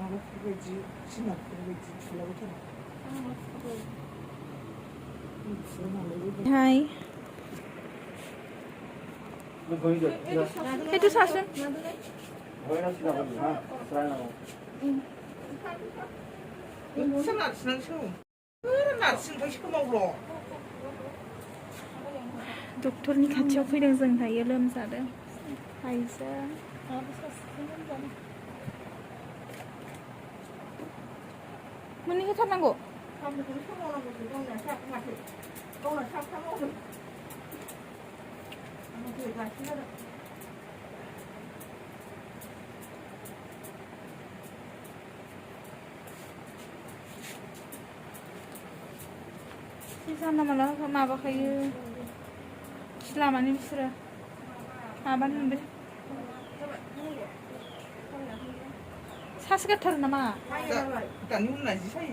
그거지 신나 그거지 주려고 했잖아. Hai. Nó có được chưa? Itu sasun. Với nó xin nào ha? Sai nào? 무슨 날씨는 지금 그런 날씨는 더 시커 먹으러. Dokterनि खाथियाव फैदों जों दायो लोमजादों. आइजो. मुलि होथारनांगौ. जानला मानला माबाखायो लामानि बिसोरो माबानो मोनबाय सासोगारथारो नामा दानि उननाय지 사이.